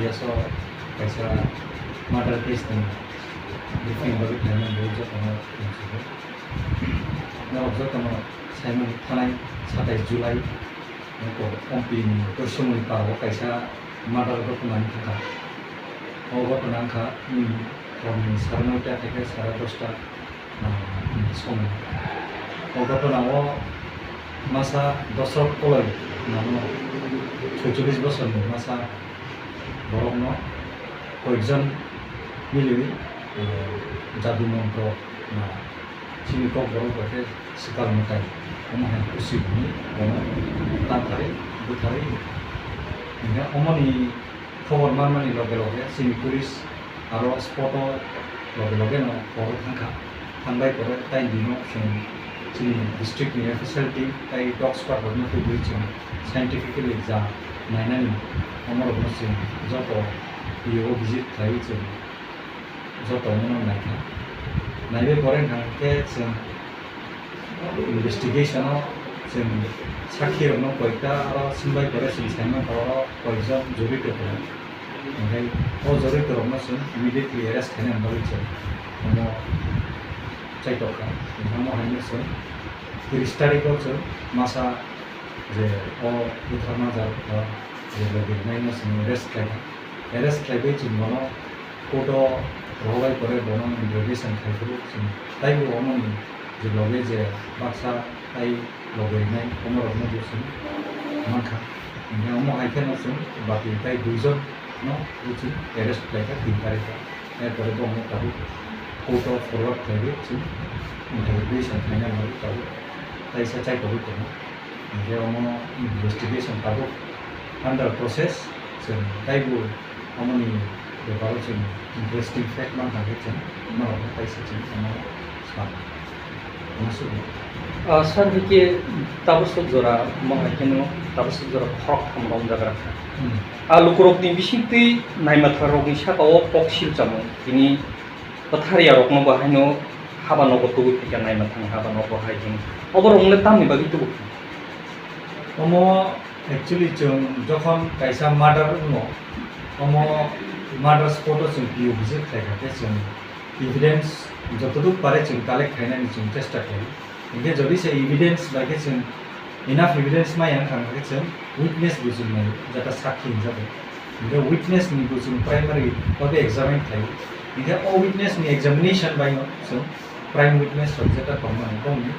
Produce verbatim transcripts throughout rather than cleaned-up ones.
Yes, o kaisa murder case ni briefing bagwi khlaimani bagwi jotono tongsigo. Norok jotono saimani thanai satais July, nokho Ompi ni Koisomoni parao kaisa murder ghotona wngkha. O ghotona wngkha, hmm, horni sare noita theke sare dosta ah, somoi. O ghotona o masa Dosrok Koloi namo soicholish bosorni masa borokno koyekjon miliwi, eh, jadu montro na chini kok borok bai khe swkang mwtai omo hai kusi hwnwi bono tangthari bwtharwi hinkhe omoni khobor manmani loge loge chini police aro spot o loge loge no poro thangkha. Thangbai pore tai bino chwng chini district ni F S L team tai dog squad rokno tubui chwng scientifically ja nainani omorokno chwng joto P O visit khlaiwi chwng joto omono naikha. Naibai pore hwnkha khe chwng investigation o chwng sakhi rokno koita aro swngbai pore chwng saimankha oro koijon jorito tongo. Hinkhe o jorito rokno chwng immediately arrest khainani bagwi chwng omo chaitokha. Hinkhe omo haino chwng tris tarikh o chwng masa je o butharma jar je logi rwnaino chwng arrest khlaikha. Arrest khlaiwi chwng bono court o rohorbai pore bono interrogation khai phuru chwng taibo omoni je loge je baksa tai loge rinai omorokno bo chwng mankha. Hinkhe omo hai kheno chwng bati tai duijon no bo chwng arrest khlaikha tin tarikh o. Erpore bono tabuk court o forward khlaiwi chwng interrogation khlaina bagwi tabuk taisa chaitogwi tongo. Hinkhe omo investigation tabuk under process, chwng taibo omoni beparo chwng interesting fact mankha khe chwng norokno taisa chwng omo swkang. Omo swkang. Ah, sir, hwnkhe tabaswk jora, omo hai kheno tabaswk jora khoroktham romjak rwkha. Hmm. Ah, lukurokni bisingtwi naimatharrokni saka o kok silchamung tini bwtharya rokno bo haino haba nogo tubui phaikha, naima thang haba nogo hai hwn. Oborok wngkha tamni bagwi tubu kha? Omo actually chwng jokhon kaisa murder wngo, omo murder spot o chwng P O visit khlaikha khe chwng evidence jotoduk pare chwng collect khainani chwng chesta khlaio. Hinkhe jodi se evidence bai khe chwng enough evidence maya wngkha, hwnkhe chwng witness bo chwng naio, jeta sakhi hinjago. Hinkhe witness ni bo chwng primary khe examine khlaio. Hinkhe o witness ni examination bai no chwng prime witness rok jeta tongmani bongni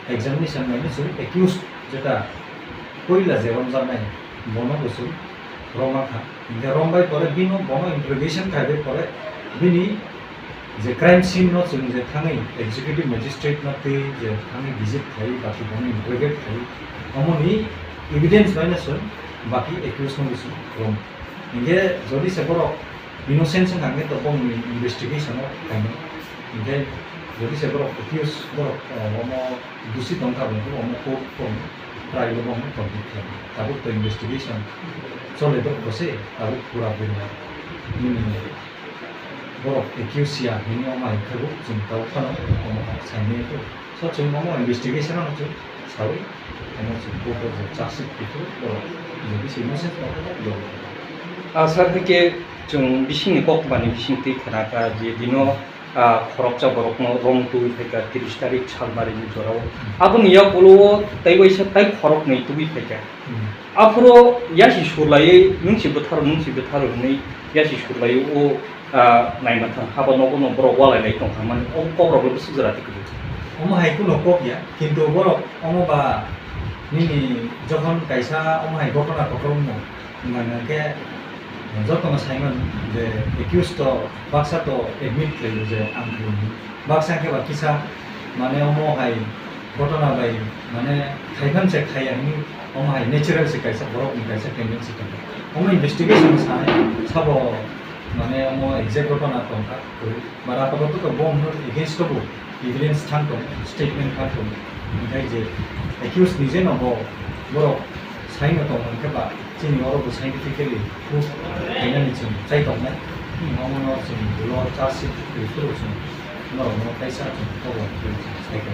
examination bai no chwng accused jeta puila je romjaknai bono bo chwng romma kha. Hinkhe rombai pore bino bono interrogation khaibai pore bini je crime scene no chwng je thangwi executive magistrate no twi je thangwi visit khlai, baki bono interrogate khlai, omoni evidence bai no chwng baki accused no bo chwng rom. Hinkhe jodi se borok innocent wngkha hwnkhe to bongni investigation o khainai. Hinkhe jodi se borok accused borok, eh, omo dusi tongkha hwnkhe omo court tong trial o bono convict khlai. Tabuk to investigation chole dok bose, tabuk pura bini nini borok accused ya hini omo hai khe bo chwng tabuk phano omo hai saimanya khe. So chwng omo investigation ano chwng sawi omo chwng court o je charge sheet kiphilwi borok je bisi message rok logo. Ah, sir, hwnkhe chwng bisingni kok bani bisingtwi khna kha je dino ah, khoroksa borokno rong tubui phaikha tris tarik salmarini jorao. Aboni yakulo tei waisa tai khoroknwi tubui phaikha. Hmm. Aphuru yasi surlaiwi nwng si bwtharo, nwng si bwtharo hwnwi yasi surlaiwi o, ah, naima thang haba nogo no borok walai lai tongkha mani o kokrok le bwswk jora twi kwrwi. Omo hai kuno kok ya, kintu borok omo ba nini jokhon kaisa omo hai gotona kotor wngmung, Hwnba hwnkhe jotono saimano je accused to baksa to admit khlaio je ang khlaio. Baksa hwnkhe ba kisa mane omo hai gotona bai mane khaiphan se khaiya hwnwi omo hai natural se kaisa borokni kaisa tendency tongo. Omo investigation sanai sabo mane omo exact gotona tongkha kwrwi. But apatot to bo hwnwi against to bo evidence thang tong, statement thang tong. Hwnkhe je accused ni je no bo borok saino tong hwnkhe ba chini oro bo scientifically proof khainani chwng chai tongnai. Omono chwng ulo charge sheet rwphuru chwng norokno kaisa chwng kobo rwphuru chwng sai khe.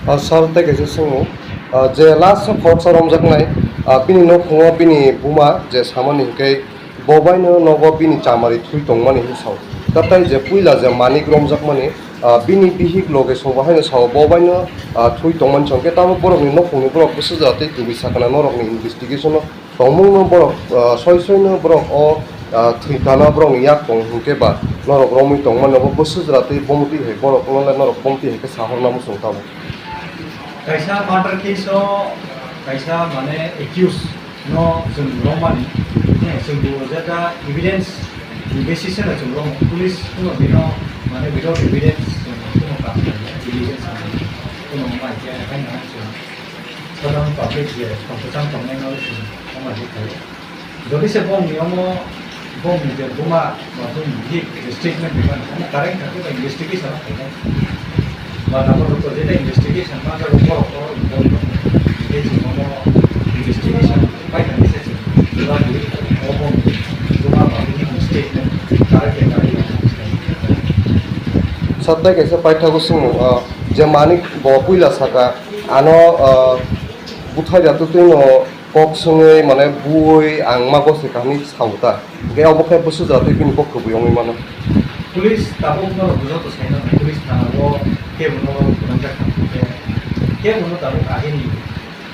Ah, sir, tei kaisa swngo. Ah, je last o khoroksa romjaknai, Ah, bini nokhungo bini buma je samani hinkhe bo baino nogo bini chamari thui tongmani hinwi sao. Tatai je puila je manik romjakmani, ah, bini bihik loge songbo haino sao bo baino, ah, thui tongmani chongkhe tamo borokni nokhungni borok bwswk jora tei kwbwi sakana norokni investigation-o tongmungno borok, ah, soi soino borok o, ah, thwi tana borokni yak tong hinkhe ba norok romwi tongmani obo bwswk jora tei bomtwi hai borok nole norok bomtwi hai khe sahorna muchung tabuk. Kaisa murder case o kaisa mane accused no chwng romani, eh, chwng bo jeta evidence ni basis no chwng romo, police kuno bino mane without evidence chwng kuno kam khlaiya, evidence kuno ma khe hai na chwng sadharon public je tongthokjang tongnai no chwng ma khe khlaiya. Jodi se bongni omo, bongni je buma ba bongni bihik je statement rimani, omo correct kha khe ba investigation o phaikha. Ba nabo rok je investigation ma jago borok borok involve tongo. Tei chwng omo investigation paithani se chwng jora bui o bongni buma ba bihik ni statement correct khe correct kha. Sir, tei kaisa paithago swngmung, ah, je manik bo puila saka, ano, ah, buthai da twtwi no kok swngwi mane bui ang ma gose kahini sao ta. Hwnkhe obo khe bwswk jora tei bini kok kwbwi wngwi mano. Police tabuk no joto saina police thana o kebo no phunukjak kha, kebo no tabuk agini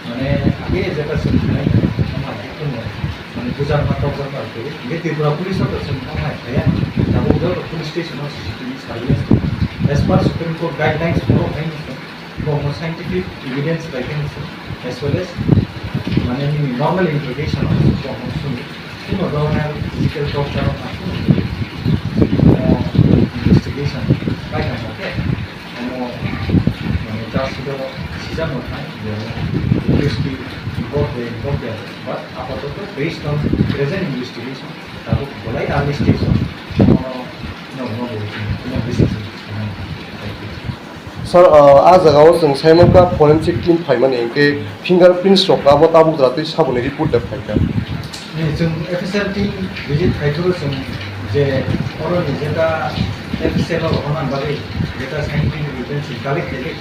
mane age jeta se thangwi thangwi thangma age kuno mane bujar ma tokjak ma twi. Hwnkhe Tripura police o to se thangma thaya. Tabuk joto police station o C C T V surveillance as per Supreme Court guidelines follow khaini. Bo scientific evidence bai khe as well as mane nini normal interrogation o bo suni kuno dhoroner physical torture o ma kuno investigation bai kha khe omo mane charge sheet o sijak no thang je accused involved de involved de, but apatoto based on present investigation tabuk belai early stage o no no no bo no decision. Sir, uh, a jagao chwng saimankha forensic team phaimani hinkhe fingerprints rok abo tabuk jora tei saboni report da phaikha. Ni chwng F S L team visit khai phuru chwng je oro ni jeta F S L o rohorna bagwi jeta scientific evidence collect khai khai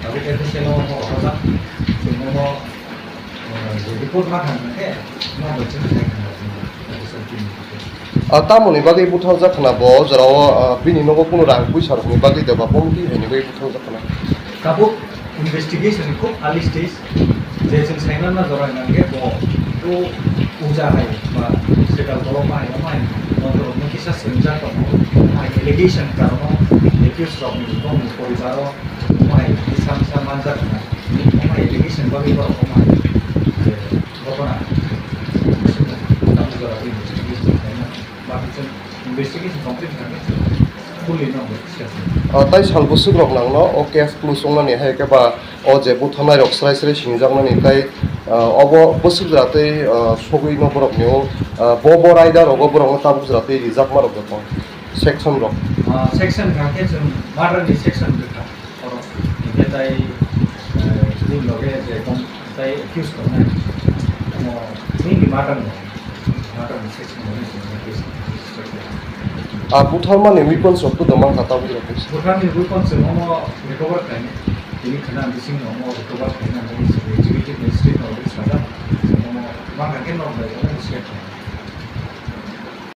tabuk F S L o rohorjak chwng omo Report ma thang khe, ma bai chwng khai khna. Ah, tamoni bagwi butharjak khna bo, o jorao, ah, bini nogo kuno rang puisa rokni bagwi de ba bomti haini bagwi butharjak khna. Tabuk investigation khub early stage, je chwng saimana jora nang khe bo, bo puja hai ba setal kolok ma hai, ma hai, montro rokno kisa swngjak tongo, ma hai allegation karono, accused rokni bongni poribaro, Omo hai bwsa bwsa manjak na. Omo hai allegation bagwi borok omo hai, eh, ghotona. Tabuk jora investigation khlaina. Ba khe chwng investigation complete khlai khe chwng fully no bo discuss. Ah, tai sal bwswk rok nangno o case close wngnani hai khe ba o je butharnai rok srai srai sinijakmani tai, ah, obo bwswk jora tei, ah, sogwi no borok ni o, ah, bo bo raida rogo borok no tabuk jora tei rijakma rok joto section rok. Ah, section kha khe chwng murder ni section kwkha. Oro, hingke tai, eh, chini loge je tong, tai accuse tongnai. Omo, nini murder no, murder ni section no, nini case, case. Ah, butharmani weapons rok to doma kha tabuk rok. Butharni weapons rok omo recover khlainai. Tini khana bising no omo recover khlainai, omo executive magistrate no already sajak. Omo, ma kha khe nok bai, omo state.